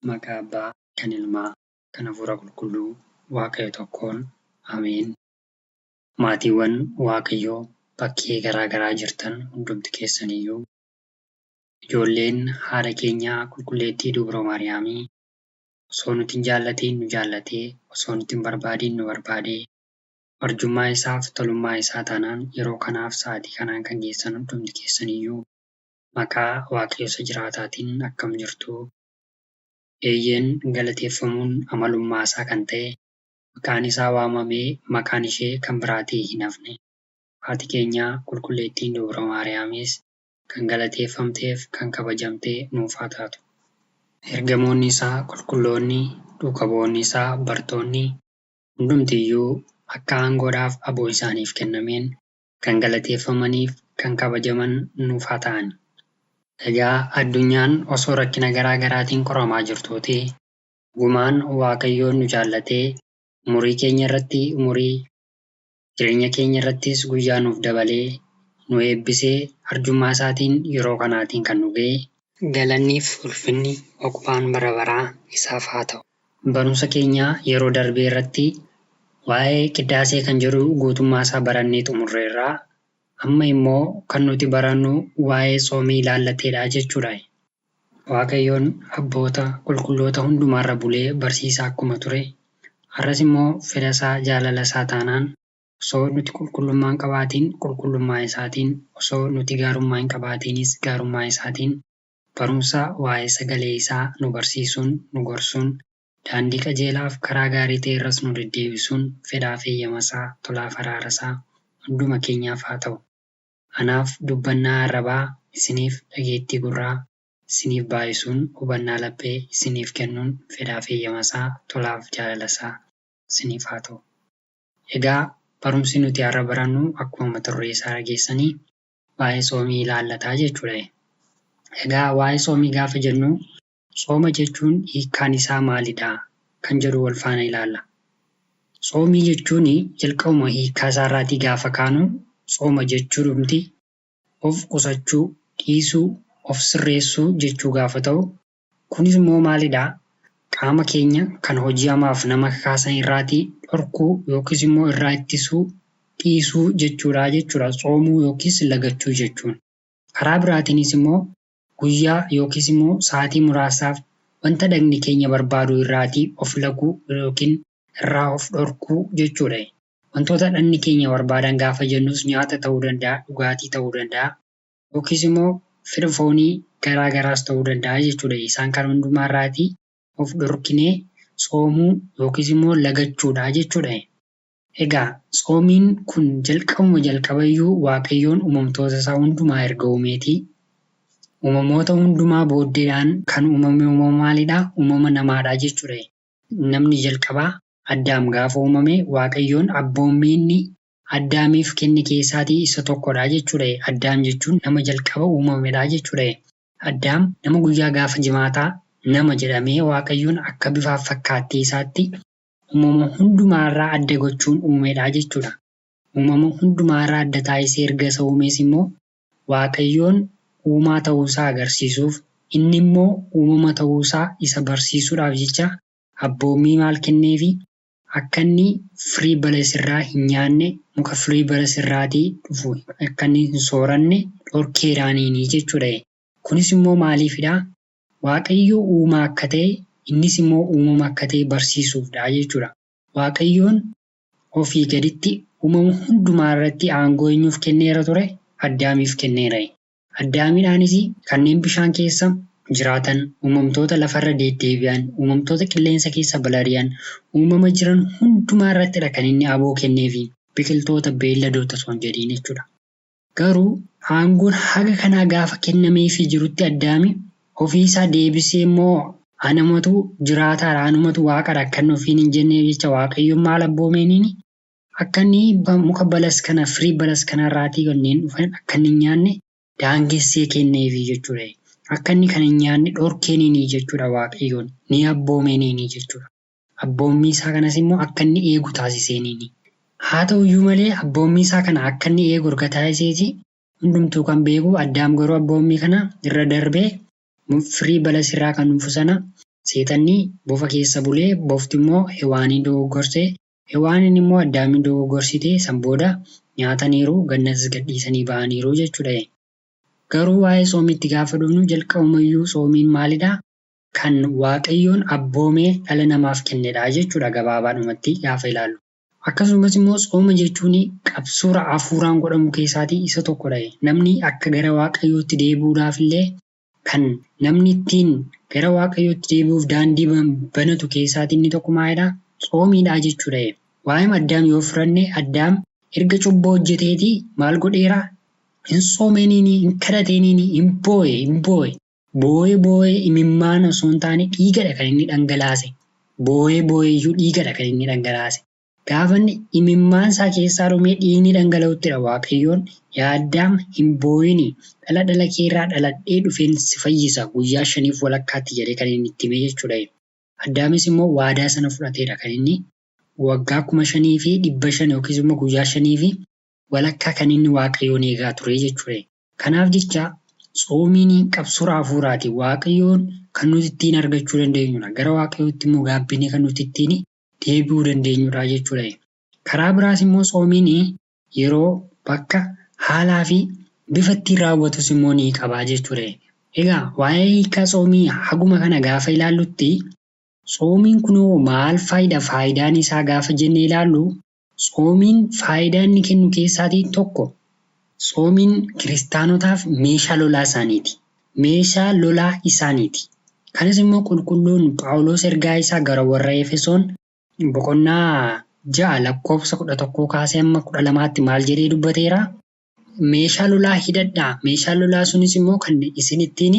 Maqaa Abbaa, kan Ilmaa, kan Hafuura Qulqulluu, Waaqayyo tokkoon. Ameen. Maatiiwwan Waaqayyoo bakkee garaa garaa jirtan hundumti keessaniyyuu ijoolleen haadha keenyaa qulqulleettii Dubroo Maariyaamii osoo nuti hin jaallatiin nu jaallatee, osoo nuti hin barbaadiin nu barbaadee, arjummaa isaaf tolummaa isaa taanaan yeroo kanaaf sa'aatii kanaan kan geessan hundumti keessaniyyuu maqaa Waaqayyo isa jiraataatiin akkam jirtu? Eeyyeen, galateeffamuun amalummaa isaa kan ta'e, maqaan isaa waamamee maqaan ishee kan biraatii hin hafne. Haati keenya qulqulleettiin Dubroo Maariyaamis kan galateeffamteef kan kabajamte nuuf haa taatu. Ergamoonni isaa qulqulloonni, duuka bu'oonni isaa bartoonni hundumtiyyuu akka aangoodhaaf aboo isaaniif kennameen kan galateeffamaniif kan kabajaman nuuf haa ta'an. Egaa addunyaan osoo rakkina garaa garaatiin qoramaa jirtuuti dhugumaan Waaqayyoon nu jaallatee umurii keenya irratti umurii, jireenya keenya irrattis guyyaa nuuf dabalee nu eebbisee arjummaa isaatiin yeroo kanaatiin kan nu ga'e galanniif ulfinni uqbaan bara baraa isaaf haa ta'u. Barumsa keenya yeroo darbee irratti waa'ee qiddaasee kan jedhu guutummaa isaa barannee xumurreerraa. Amma immoo kan nuti barannu waa'ee tsoomii ilaallateedha jechuudha. Waaqayyoon abboota qulqulloota hundumaarra bulee barsiisaa akkuma ture, har'as immoo fedha isaa jaalala isaa taanaan osoo nuti qulqullummaa hin qabaatiin qulqullummaa isaatiin, osoo nuti gaarummaa hin qabaatiinis gaarummaa isaatiin barumsa waa'ee sagalee isaa nu barsiisuun, nu gorsuun, daandii qajeelaaf karaa gaarii ta'e irras nu deddeebisuun fedhaaf eeyyama isaa, tolaaf araara isaa hunduma keenyaaf haa ta'u. Anaaf dubbannaa arrabaa, isiniif dhageettii gurraa isiniif baay'isuun, hubannaa laphee isiniif kennuun fedhaaf eeyyama isaa, tolaaf jaalala isaa isiniif haa ta'u. Egaa barumsi nuti har'a barannu akkuma mata duree isaa dhageessanii waa'ee tsoomii ilaallataa jechuudha. Egaa waa'ee tsoomii gaafa jennu tsooma jechuun hiikkaan isaa maalidha kan jedhu wal faana ilaalla. Tsoomii jechuun jalqabuma hiikkaa isaarraatii gaafa kaanu tsooma jechuudhumti of qusachuu, dhiisuu, of sirreessuu jechuu gaafa ta'u, kunis immoo maalidha? Qaama keenya kan hojii hamaaf nama kakaasan irraatii dhorkuu yookiis immoo irraa ittisuu, dhiisuu jechuudha jechuudha. Tsoomuu yookiis lagachuu jechuun. Karaa biraatiinis immoo guyyaa yookiis immoo sa'aatii muraasaaf wanta dhagni keenya barbaadu irraatii of laguu yookiin irraa of dhorkuu jechuudha. Wantoota dhagni keenya barbaadan gaafa jennus nyaata ta'uu danda'a, dhugaatii ta'uu danda'a, yookiis immoo fedha foonii garaa garaas ta'uu danda'a jechuudha. Isaan kana hundumaa irraatii of dhorkinee tsoomuu yookiis immoo lagachuudha jechuudha. Egaa tsoomiin kun jalqabuma jalqabayyuu Waaqayyoon uumamtoota isaa hundumaa erga uumeetii uumamoota hundumaa booddeedhaan kan uumame uumama maalidha? Uumama namaadha jechuudha. Namni jalqabaa Addaam gaafa uumame Waaqayyoon abboommii inni Addaamiif kenne keessaatii isa tokkodha jechuudha. Addaam jechuun nama jalqaba uumamedha jechuudha. Addaam nama guyyaa gaafa jimaataa nama jedhamee Waaqayyoon akka bifaaf fakkaattii isaatti uumama hundumaarraa adda gochuun uumedha jechuudha. Uumama hundumaarraa adda taasisee erga isa uumees immoo Waaqayyoon uumaa ta'uusaa agarsiisuuf inni immoo uumama ta'uusaa isa barsiisuudhaaf jecha abboommii maal kenneefi akka inni firii balas irraa hin nyaanne, muka firii balas irraatii dhufu akka inni hin sooranne dhorkeeraaniini jechuudha. Kunis immoo maaliifidha? Waaqayyo uumaa akka ta'e innis immoo uumama akka ta'e barsiisuufdha jechuudha. Waaqayyoon ofii gaditti uumama hundumaa irratti aangoo eenyuuf kenneera ture? Addaamiif kenneera. Addaamiidhaanis kanneen bishaan keessa jiraatan, uumamtoota lafarra deddeebi'an, uumamtoota qilleensa keessa balali'an, uumama jiran hundumaa irrattidha kan inni aboo kenneefi biqiltoota, beelladoota osoo hin jedhiin jechuudha. Garuu aangoon haga kanaa gaafa kennameefii jirutti Addaami ofii isaa deebisee immoo anumatu jiraataadha, anumatu waaqadha akka inni ofiin hin jenneef jecha Waaqayyoon maal abboomeeniini? Akka inni muka balas kana, firii balas kanarraatii kanneen dhufan akka inni hin nyaanne daangessee kenneefi jechuudha. Akka inni kana hin nyaanne dhorkeeniini jechuudha Waaqayyoon. Ni abboomeeniini jechuudha. Abboommii isaa kanas immoo akka inni eegu taasiseeniini. Haa ta'uyyuu malee abboommii isaa kana akka inni eegu erga taasiseeti hundumtuu kan beeku Addaam garuu abboommii kana irra darbee firii balas irraa kan dhufu sana Seexanni bofa keessa bulee bofti immoo Hewaaniin dogoggorsee Hewaaniin immoo Addaamiin dogoggorsitee san booda nyaataniiru gannatas gadhiisanii ba'aniiru jechuudha. Garuu waa'ee soomiitti gaafa dhufnu jalqabumayyuu soomiin maalidhaa? Kan Waaqayyoon abboomee dhala namaaf kennedha jechuudha gabaabaadhumatti gaafa ilaallu. Akkasumas immoo tsooma jechuun qabsuura hafuuraan godhamu keessaatii isa tokkodha. Namni akka gara Waaqayyootti deebi'uudhaaf illee kan namni ittiin gara Waaqayyootti deebi'uuf daandii banatu keessaatii inni tokko maalidhaa? Tsoomiidha jechuudha. Waa'ee Addaam yoo fudhanne Addaam erga cubbuu hojjeteetii maal godheeraa? Hin soomeeniini, hin kadhateeniini, hin boo'e, hin boo'e. Boo'ee boo'ee imimmaan osoo hin taane dhiigadha kan inni dhangalaase. Boo'ee boo'ee iyyuu dhiigadha kan inni dhangalaase. Gaafa inni imimmaan isaa keessaa dhumee dhiigni dhangala'uttidha Waaqayyoon yaa Addaam hin boo'ini dhala dhala keerraa dhaladhee dhufeen si fayyisa guyyaa shaniif walakkaatti jedhee kan inni itti hime jechuudha. Addaamis immoo waadaa sana fudhateedha kan inni waggaa 5500 yookiis immoo guyyaa shanii fi walakkaa kan inni Waaqayyoon eegaa ture jechuudha. Kanaaf jecha tsoomiin qabsuura hafuuraati. Waaqayyoon kan nuti ittiin argachuu dandeenyudha. Gara Waaqayyootti immoo gaabbinee kan nuti ittiin deebi'uu dandeenyudha jechuudha. Karaa biraas immoo tsoomiin yeroo, bakka, haalaa fi bifa ittiin raawwatus immoo ni qaba jechuudha. Egaa waa'ee hiikaa tsoomii haguma kana gaafa ilaallutti tsoomiin kunoo maal faayida faayidaan isaa gaafa jennee ilaallu tsoomiin faayidaa inni kennu keessaatii tokko tsoomiin kiristaanotaaf meeshaa lolaa isaaniiti. Meeshaa lolaa isaaniiti. Kanas immoo qulqulluun Phaawulos ergaa isaa gara warra Efesoon boqonnaa 6 lakkoofsa 11 kaasee hamma 12tti maal jedhee dubbateera? Meeshaa lolaa hidhadhaa. Meeshaan lolaa sunis immoo kan isin ittiin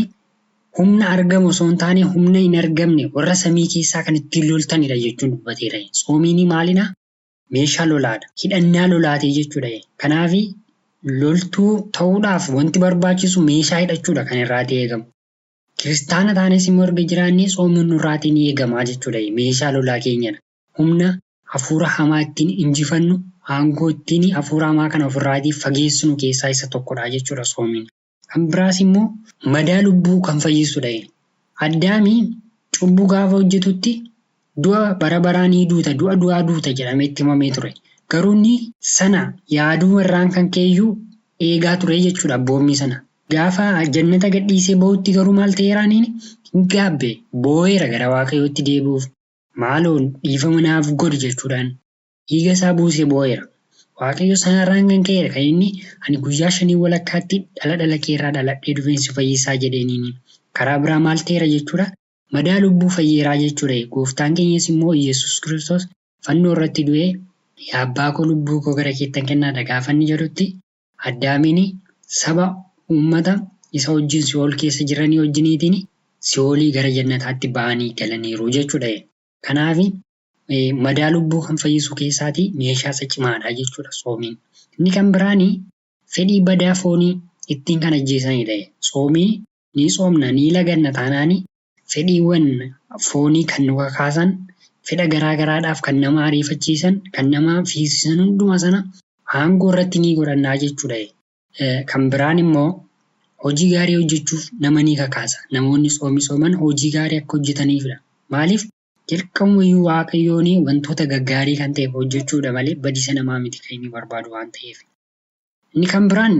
humna argamu osoo hin taane humna hin argamne warra samii keessaa kan ittiin loltanidha jechuun dubbateera. Tsoomiin maalidha? Meeshaa lolaadha. Hidhannaa lolaatii jechuudha. Kanaaf loltuu ta'uudhaaf wanti barbaachisu meeshaa hidhachuudha kan irraatii eegamu. Kiristaana taanes immoo erga jiraannee tsoomiin nurraatii ni eegamaa jechuudha. Meeshaa lolaa keenyadha. Humna hafuura hamaa ittiin injifannu, aangoo ittiin hafuura hamaa kana ofirraatii fageessinu keessaa isa tokkodha jechuudha tsoomiin. Kan biraas immoo madaa lubbuu kan fayyisudha. Addaami cubbuu gaafa hojjetutti du'a bara baraa ni duuta, du'a du'aa duuta jedhamee itti himamee ture. Garuu inni sana yaaduu irraan kan ka'eyyuu eegaa ture jechuudha abboommii sana. Gaafa jannata gadhiisee bahutti garuu maal ta'eeraan hin gaabbe boo'eera gara Waaqayyootti deebi'uuf. Maaloo dhiifama naaf godhi jechuudhaan dhiiga isaa buusee boo'eera. Waaqayyo sanarraan kan ka'eera kan inni ani guyyaa shanii walakkaatti dhala dhala keerraa dhaladhee dhufeen si fayyisaa jedheeniini. Karaa biraa maal ta'eera jechuudha? Madaa lubbuu fayyeeraa jechuudha. Gooftaan keenyas immoo Yesuus Kiristoos fannoo irratti du'ee yaa abbaa koo lubbuu koo gara keettan kennaadha gaafa inni jedhutti Addaamiin saba uummata isa wajjin si'ool keessa jiranii wajjiniitiin si'oolii gara jannataatti ba'anii galaniiru jechuudha. Kanaaf madaa lubbuu kan fayyisu keessaatii meeshaa isa cimaadha jechuudha tsoomiin. Inni kan biraani fedhii badaa foonii ittiin kan ajjeesanidha. Tsoomii ni tsoomna ni laganna taanaani fedhiiwwan foonii kan nu kakaasan fedha garaa garaadhaaf kan nama ariifachiisan kan nama fiisisan hunduma sana aangoo irratti ni godhannaa jechuudha. Kan biraan immoo hojii gaarii hojjechuuf nama ni kakaasa. Namoonni tsoomii tsooman hojii gaarii akka hojjetaniifidha. Maaliif? Jalqabumayyuu Waaqayyoon wantoota gaggaarii kan ta'e hojjechuudha malee badiisa namaa miti kan inni barbaadu waan ta'eef. Inni kan biraan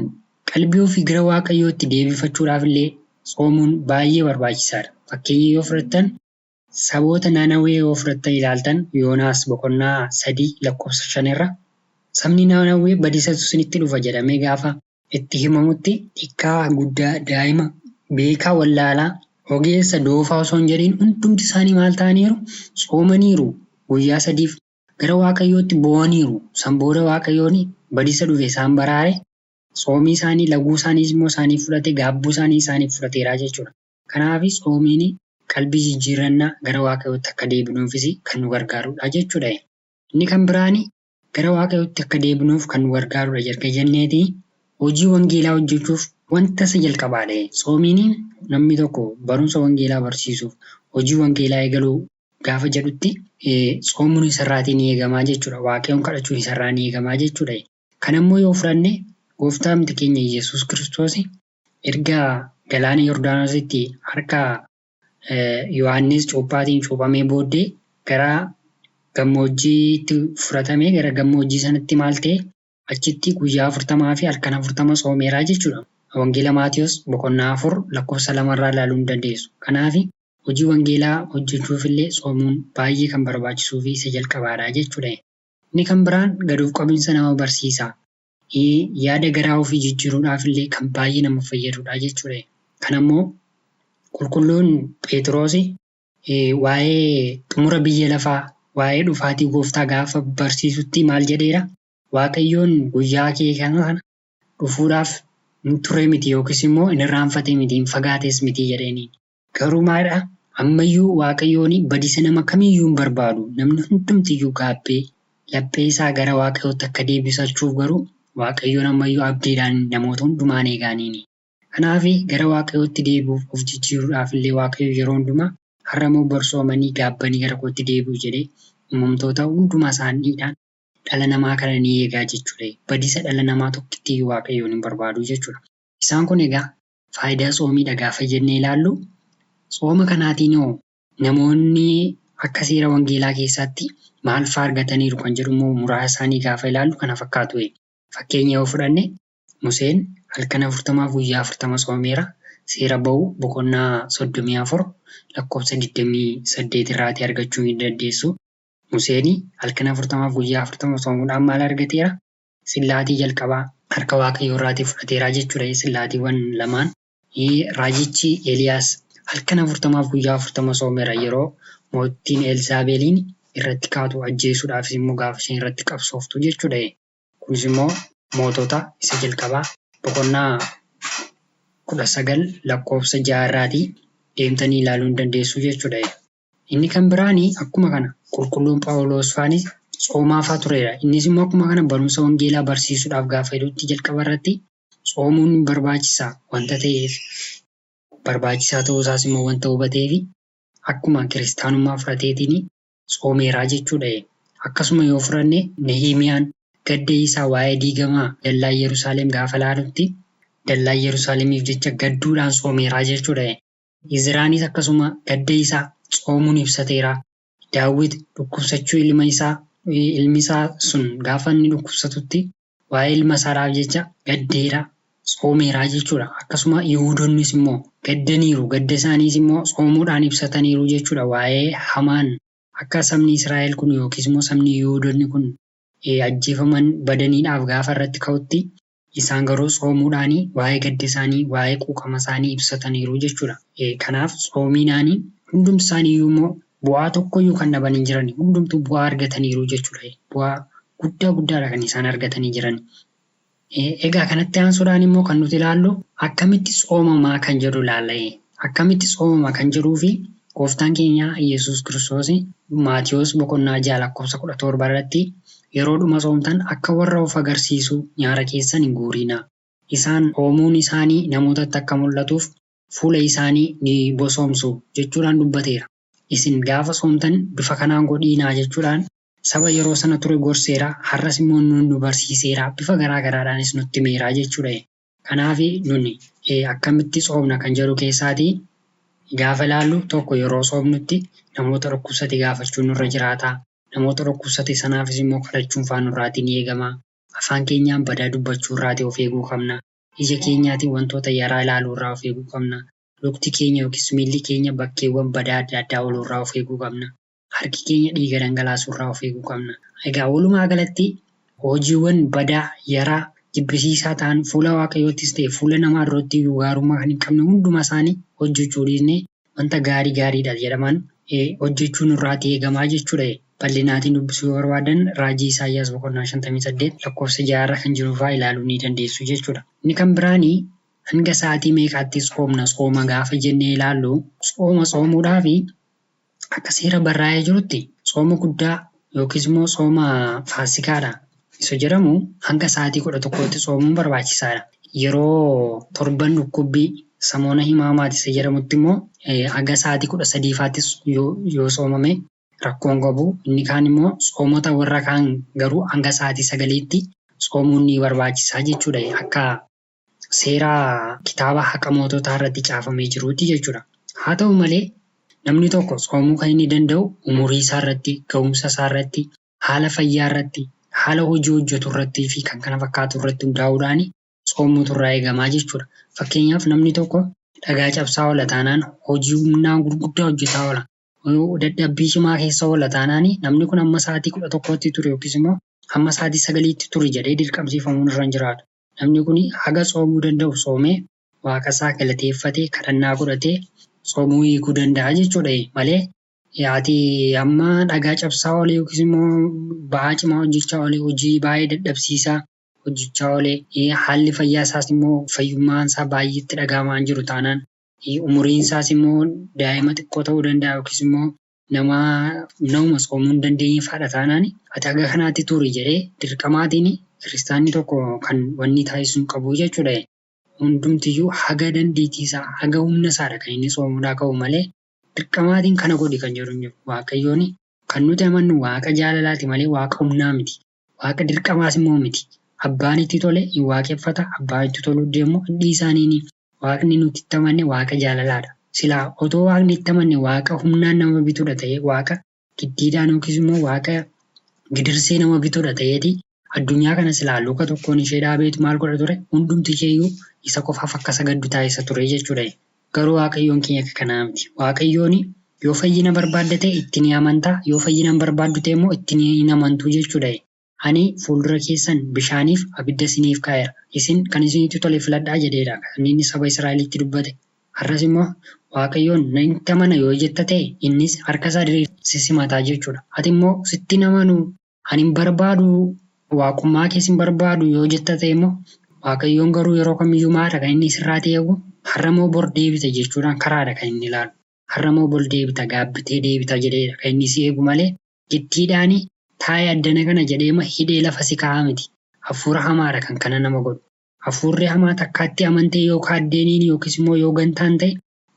qalbii ofii gara Waaqayyootti deebifachuudhaaf illee tsoomuun baay'ee barbaachisaadha. Fakkeenya yoo fudhattan saboota Nanawee yoo fudhattan ilaaltan Yoonaas boqonnaa 3 lakkoofsa 5 irra sabni Nanawee badiisatu isinitti dhufa jedhamee gaafa itti himamutti xiqqaa guddaa daa'ima beekaa wallaalaa ogeessa doofaa osoo hin jedhiin hundumti isaanii maal ta'aniiru? Tsoomaniiru. Guyyaa sadiif gara Waaqayyootti boo'aniiru. San booda Waaqayyoon badiisa dhufe isaan baraare. Tsoomii isaanii laguu isaaniis immoo isaaniif fudhate gaabbuu isaanii isaaniif fudhateera jechuudha. Kanaaf tsoomiin qalbii jijjiirrannaa gara Waaqayyootti akka deebinuufis kan nu gargaarudha jechuudha. Inni kan biraani gara Waaqayyootti akka deebinuuf kan nu gargaarudha erga jenneeti hojii wangeelaa hojjechuuf wanta isa jalqabaadha. Tsoomiin namni tokko barumsa wangeelaa barsiisuuf hojii wangeelaa eegaluu gaafa jedhutti tsoomuun isarraatii ni eegamaa jechuudha. Waaqayyoon kadhachuun isarraa ni eegamaa jechuudha. Kana immoo yoo fudhanne gooftaan keenya Yesuus Kiristoos erga galaana Yordaanositti harka Yohaannis cuuphaatiin cuuphamee booddee gara gammoojjiitti fudhatamee gara gammoojjii sanatti maal ta'e achitti guyyaa 40 fi halkan 40 soomeeraa jechuudha. Wangeela Maatiyos boqonnaa 4 lakkoofsa 2 irraa ilaaluu ni dandeessu. Kanaaf hojii wangeelaa hojjechuuf illee soomuun baay'ee kan barbaachisuu fi isa jalqabaadha jechuudha. Inni kan biraan gad of qabinsa nama barsiisa. Yaada garaa ofii jijjiiruudhaaf illee kan baay'ee nama fayyadudha jechuudha. Kanammoo qulqulluun Phexros waa'ee xumura biyya lafaa, waa'ee dhufaatii gooftaa gaafa barsiisutti maal jedheera? Waaqayyoon guyyaa kee kana dhufuudhaaf hin ture miti yookiis immoo hin irraanfate miti, hin fagaates miti jedheeni. Garuu maalidha? Ammayyuu Waaqayyoon badiisa nama kamiyyuu hin barbaadu. Namni hundumtiyyuu gaabbee laphee isaa gara Waaqayyootti akka deebisachuuf garuu Waaqayyoon ammayyuu abdiidhaan namoota hundumaan eegaaniini. Kanaaf gara Waaqayyootti deebi'uuf of jijjiiruudhaaf illee Waaqayyo yeroo hundumaa har'a moo bor soomanii gaabbanii gara kootti deebi'u jedhee uumamtoota hundumaa isaaniidhaan dhala namaa kana ni eegaa jechuudha. Badiisa dhala namaa tokkitti Waaqayyoon hin barbaadu jechuudha. Isaan kun egaa faayidaa soomiidha gaafa jennee ilaallu, sooma kanaatiin hoo namoonni akka seera wangeelaa keessatti maal fa'aa argataniiru kan jedhu immoo muraasa isaanii gaafa ilaallu kana fakkaatu. Fakkeenya yoo fudhanne Museen halkan 40 guyyaa 40 soomeera. Seera ba'uu boqonnaa 34 lakkoofsa 28 irraatii argachuu ni dandeessu. Museen halkan 40 guyyaa 40 soomuudhaan maal argateera? Sillaatii jalqabaa harka Waaqayyoo irraatii fudhateera jechuudha. Sillaatiiwwan lamaan. Raajichi Eeliyaas halkan 40 guyyaa 40 soomeera yeroo moottiin Elsaabeeliin irratti kaatu ajjeesuudhaafis immoo gaafa isheen irratti qabsooftu jechuudha. Kunis immoo mootota isa jalqabaa boqonnaa 19 lakkoofsa 6 irraatii deemtanii ilaaluu ni dandeessu jechuudha. Inni kan biraan akkuma kana qulqulluun Phaawulos faanis soomaafaa tureera. Innis immoo akkuma kana barumsa wangeelaa barsiisuudhaaf gaafa jedhutti jalqaba irratti soomuun barbaachisaa wanta ta'eef barbaachisaa ta'uusaas immoo wanta hubateef akkuma kiristaanummaa fudhateetiin soomeeraa jechuudha. Akkasuma yoo fudhanne Nehimiyaan gadda isaa waa'ee diigamaa dallaa Yerusaalem gaafa ilaalutti dallaa Yerusaalemiif jecha gadduudhaan soomeeraa jechuudha. Izraanis akkasuma gadda isaa soomuun ibsateera. Daawit dhukkubsachuu ilma isaa ilmi isaa sun gaafa inni dhukkubsatutti waa'ee ilma isaadhaaf jecha gaddeera soomeeraa jechuudha. Akkasuma Yihuudoonnis immoo gaddaniiru. Gadda isaaniis immoo soomuudhaan ibsataniiru jechuudha. Waa'ee hamaan akka sabni Israa'el kun yookiis immoo sabni Yihuudoonni kun ajjeefaman badaniidhaaf gaafa irratti ka'utti isaan garuu soomuudhaan waa'ee gadda isaanii waa'ee quuqama isaanii ibsataniiru jechuudha. Kanaaf soomiidhaan hundumti isaaniiyyuu immoo bu'aa tokkoyyuu kan dhaban hin jiran hundumtuu bu'aa argataniiru jechuudha. Bu'aa guddaa guddaadha kan isaan argatanii jiran. Egaa kanatti aansuudhaan immoo kan nuti ilaallu akkamitti soomamaa kan jedhu ilaalla. Akkamitti soomama kan jedhuu fi gooftaan keenya Yesuus Kiristoos Maatiyos boqonnaa 6 lakkoofsa 17 irratti yeroo dhuma soomtan akka warra of agarsiisuu nyaara keessan hin guurinaa. Isaan soomuun isaanii namootatti akka mul'atuuf fuula isaanii ni bosoomsu jechuudhaan dubbateera. Isin gaafa soomtan bifa kanaan godhiinaa jechuudhaan saba yeroo sana ture gorseera. Har'as immoo nu barsiiseera. Bifa garaa garaadhaanis nutti himeera jechuudha. Kanaaf nuni akkamitti soomna kan jedhu keessaatii gaafa ilaallu tokko yeroo soomnutti namoota dhukkubsate gaafachuun nurra jiraata. Namoota dhukkubsate sanaafis immoo kadhachuun faan nurraatii ni eegama. Afaan keenyaan badaa dubbachuu irraatii of eeguu qabna. Ija keenyaatiin wantoota yaraa ilaaluu irraa of eeguu qabna. Lukti keenya yookiis miilli keenya bakkeewwan badaa adda addaa ooluu irraa of eeguu qabna. Harki keenya dhiiga dhangalaasuu irraa of eeguu qabna. Egaa walumaa galatti hojiiwwan badaa yaraa jibbisiisaa ta'an fuula Waaqayyoottis ta'e fuula namaa duratti iyyuu gaarummaa kan hin qabne hunduma isaanii hojjechuu dhiisnee wanta gaarii gaariidha jedhaman hojjechuun nurraatii eegamaa jechuudha. Bal'inaatiin dubbisuu yoo barbaadan raajii Isaayyaas boqonnaa 58 lakkoofsa 6 irra kan jiru fa'aa ilaaluu ni dandeessu jechuudha. Inni kan biraanii hanga sa'aatii meeqaatti soomna sooma gaafa jennee ilaallu sooma soomuudhaaf akka seera barraa'ee jirutti sooma guddaa yookiis immoo sooma faasikaadha. Isa jedhamu hanga sa'aatii 11tti soomuun barbaachisaadha. Yeroo torban dhukkubbii samoona himaamaati isa jedhamutti immoo hanga sa'aatii 13 faattis yoo soomame rakkoon qabu. Inni kaan immoo soomota warra kaan garuu hanga sa'aatii 9tti soomuun ni barbaachisaa jechuudha. Akka seera kitaaba haqa moototaa irratti caafamee jiruuti jechuudha. Haa ta'u malee Namni tokko tsoomuu kan inni danda'u umurii isaa irratti, ga'umsa isaa irratti, haala fayyaa irratti, haala hojii hojjetu irrattii fi kan kana fakkaatu irratti hundaa'uudhaan tsoomuutu irraa eegamaa jechuudha. Fakkeenyaaf namni tokko dhagaa cabsaa oola taanaan hojii humnaa gurguddaa hojjetaa oola. Dadhabbii cimaa keessa oola taanaan namni kun hamma sa'aatii 11tti ture yookiis immoo hamma sa'aatii 9tti ture jedhee dirqamsiifamuun irra hin jiraatu. Namni kun haga tsoomuu danda'u tsoomee waaqa isaa galateeffatee kadhannaa godhatee tsoomuu hiikuu danda'a jechuudha malee ati amma dhagaa cabsaa oole yookiis immoo ba'aa cimaa hojjechaa oole hojii baay'ee dadhabsiisaa hojjechaa oole haalli fayyaa isaas immoo fayyummaan isaa baay'ee itti dhaga'amaa hin jiru taanaan umuriin isaas immoo daa'ima xiqqoo ta'uu danda'a yookiis immoo nama namuma tsoomuu hin dandeenye fa'aadha taanaan ati haga kanaatti turi jedhee dirqamaatiin kiristaanni tokko kan wanni taasisuu hin qabu jechuudha. Hundumtiyyuu haga dandeettii isaa haga humna isaadha kan inni tsoomuudhaa ka'u malee dirqamaatiin kana godhi kan jedhu hin jiru. Waaqayyoon kan nuti amannu waaqa jaalalaati malee waaqa humnaa miti. Waaqa dirqamaas immoo miti. Abbaan itti tole hin waaqeffata, abbaan itti toluu deemu hidhii isaaniini. Waaqni nuti itti amanne waaqa jaalalaadha. Silaa otoo waaqni itti amanne waaqa humnaan nama bitudha ta'ee waaqa giddiidhaan yookiis immoo waaqa gidirsee nama bitudha ta'eeti addunyaa kana silaa luka tokkoon ishee dhaabeetu maal godha ture hundumti isheeyyuu isa qofaaf akka sagaddu taasisa ture jechuudha. Garuu Waaqayyoon keenya akka kanaa miti. Waaqayyoon yoo fayyina barbaadda ta'e itti ni amantaa, yoo fayyina hin barbaaddu ta'e immoo itti hin amantuu jechuudha. Ani fuuldura keessan bishaaniif abidda isiniif kaa'eera. Isin kan isinitti tole filadhaa jedheedha. Kan inni saba Israa'elitti dubbate. Har'as immoo Waaqayyoon nan itti amana yoo jetta ta'e innis harka isaa diriirsee si simataa jechuudha. Ati immoo sitti hin amanu ani hin barbaadu waaqummaa kees hin barbaadu yoo jetta ta'e immoo Waaqayyoon garuu yeroo kamiyyuu maadha kan inni sirraa eegu har'a moo bor deebita jechuudhaan karaadha kan inni ilaalu. Har'a moo bor deebita gaabbitee deebita jedheedha kan inni si eegu malee giddiidhaan taa'ee addana kana jedheema hidhee lafa si kaa'aa miti. Hafuura hamaadha kan kana nama godhu. Hafuurri hamaa takkaatti amantee yoo kaaddeeniin yookiis immoo yoo gantaan ta'e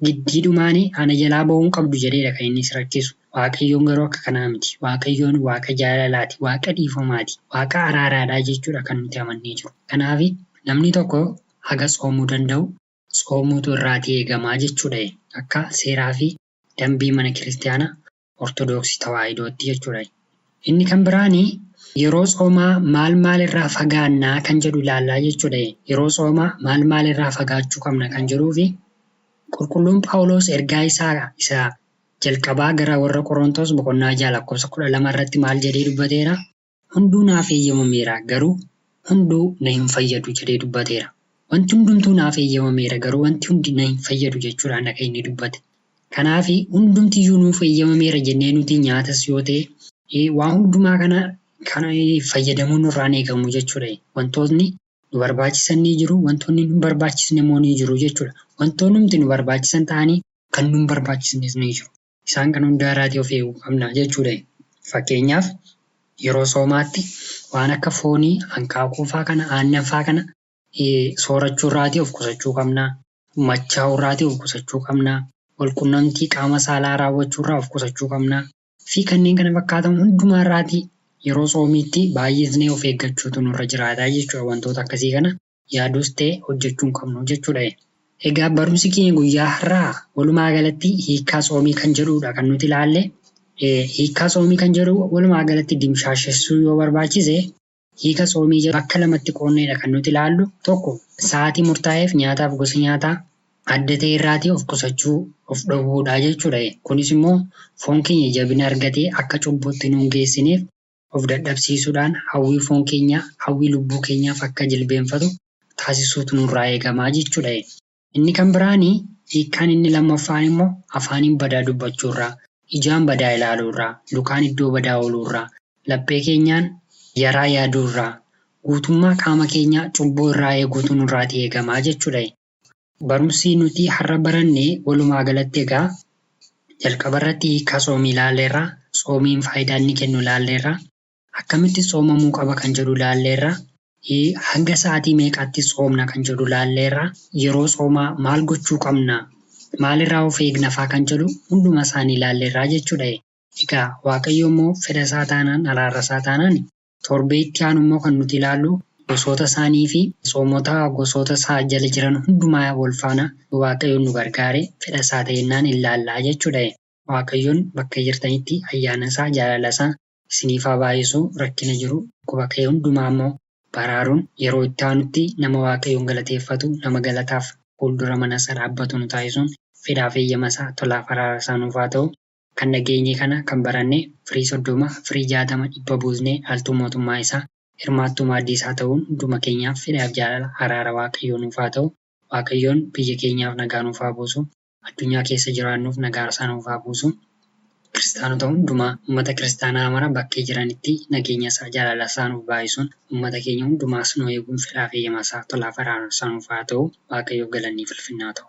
giddiidhumaan ana jalaa ba'uu hin qabdu jedheedha kan inni si rakkisu. Waaqayyoon garuu akka kanaa miti. Waaqayyoon waaqa jaalalaati, waaqa dhiifamaati, waaqa araaraadha jechuudha kan nuti amannee jiru. Kanaaf namni tokko haga tsoomuu danda'u tsoomuutu irraatii eegamaa jechuudha. Akka seeraa fi dambii mana kiristaanaa Ortodoksii Tawaahidootti jechuudha. Inni kan biraani yeroo tsoomaa maal maal irraa fagaannaa kan jedhu ilaallaa jechuudha. Yeroo tsoomaa maal maal irraa fagaachuu qabna kan jedhuu fi qulqulluun Phaawulos ergaa isaa isa jalqabaa gara warra Qorontos boqonnaa 6 lakkoofsa 12 irratti maal jedhee dubbateera? Hunduu naaf eeyyamameera garuu hunduu na hin fayyadu jedhee dubbateera. Wanti hundumtuu naaf eeyyamameera garuu wanti hundi na hin fayyadu jechuudhaan akka inni dubbate. Kanaaf hundumtiyyuu nuuf eeyyamameera jennee nuti nyaatas yoo ta'e waa hundumaa kana kana fayyadamuun nurraan eegamu jechuudha. Wantootni nu barbaachisan ni jiru, wantoonni nu hin barbaachisne immoo ni jiru jechuudha. Wantoonni nu barbaachisan ta'anii kan nu hin barbaachisnes ni jiru. Isaan kan hundaa irraatii of eeguu qabna jechuudha. Fakkeenyaaf yeroo soomaatti waan akka foonii, hanqaaquu faa kana, aannan faa kana soorachuu irraatii of qusachuu qabna. Machaa'uu irraatii of qusachuu qabna. Walqunnamtii qaama saalaa raawwachuu irraa of qusachuu qabna. Fi kanneen kana fakkaatan hundumaa irraatii yeroo soomiitti baay'isnee of eeggachuutu nurra jiraata jechuudha. Wantoota akkasii kana yaaduus ta'e hojjechuu hin qabnu jechuudha. Egaa barumsi keenya guyyaa har'aa walumaa galatti hiikkaa tsoomii kan jedhudha kan nuti ilaalle. Hiikkaa tsoomii kan jedhu walumaa galatti dimshaashessuu yoo barbaachise hiika tsoomii jedhu bakka lamatti qoonneedha kan nuti ilaallu. Tokko sa'aatii murtaa'eef nyaataaf gosa nyaataa adda ta'e irraatii of qusachuu of dhowwuudha jechuudha. Kunis immoo foon keenya jabina argatee akka cubbuutti nu hin geessineef of dadhabsiisuudhaan hawwii foon keenyaa hawwii lubbuu keenyaaf akka jilbeenfatu taasisuutu nurraa eegamaa jechuudha. Inni kan biraani hiikkaan inni lammaffaan immoo afaaniin badaa dubbachuurraa, ijaan badaa ilaaluurraa, lukaan iddoo badaa ooluurraa, laphee keenyaan yaraa yaaduurraa, guutummaa qaama keenyaa cubbuu irraa eeguutu nurraatii eegamaa jechuudha. Barumsi nuti har'a baranne walumaa galatti egaa jalqaba irratti hiikkaa tsoomii ilaalleerra, tsoomiin faayidaa inni kennu ilaalleerra, akkamitti tsoomamuu qaba kan jedhu ilaalleerra, hanga sa'aatii meeqaatti tsoomna kan jedhu ilaalleerra, yeroo tsoomaa maal gochuu qabna, maalirraa of eegna faa kan jedhu hunduma isaanii ilaalleerraa jechuudha. Egaa Waaqayyo immoo fedha isaa taanaan araara isaa taanaan torbee itti aanu immoo kan nuti ilaallu gosoota isaanii fi tsoomota gosoota isaa jala jiran hundumaa wal faana Waaqayyo nu gargaare fedha isaa ta'ennaan ilaallaa jechuudha. Waaqayyoon bakka jirtanitti ayyaana isaa jaalala isaa isiniif haa baay'isu. Rakkina jiru dhukkuba ka'e hundumaa immoo baraaruun yeroo itti aanutti nama Waaqayyoon galateeffatu, nama galataaf fuuldura mana isaa dhaabbatu nu taasisuun fedhaaf eeyyama isaa tolaaf araara isaa nuuf haa ta'u. Kan dhageenye kana kan baranne firii 30, firii 60, 100 buusnee dhaaltuu mootummaa isaa hirmaattuu maaddii isaa ta'uun hunduma keenyaaf fedhaaf jaalala araara Waaqayyoo nuuf haa ta'u. Waaqayyoon biyya keenyaaf nagaa nuuf haa buusu. Addunyaa keessa jiraannuuf nagaa isaa nuuf haa buusu. Kiristaanota hundumaa, uummata kiristaanaa mara bakkee jiranitti nageenya isaa jaalala isaa nuuf baay'isuun uummata keenya hundumaas nu eeguun fedhaaf eeyyama isaa tolaaf araara isaa nuuf haa ta'u. Waaqayyoof galanni fi ulfinni haa ta'u.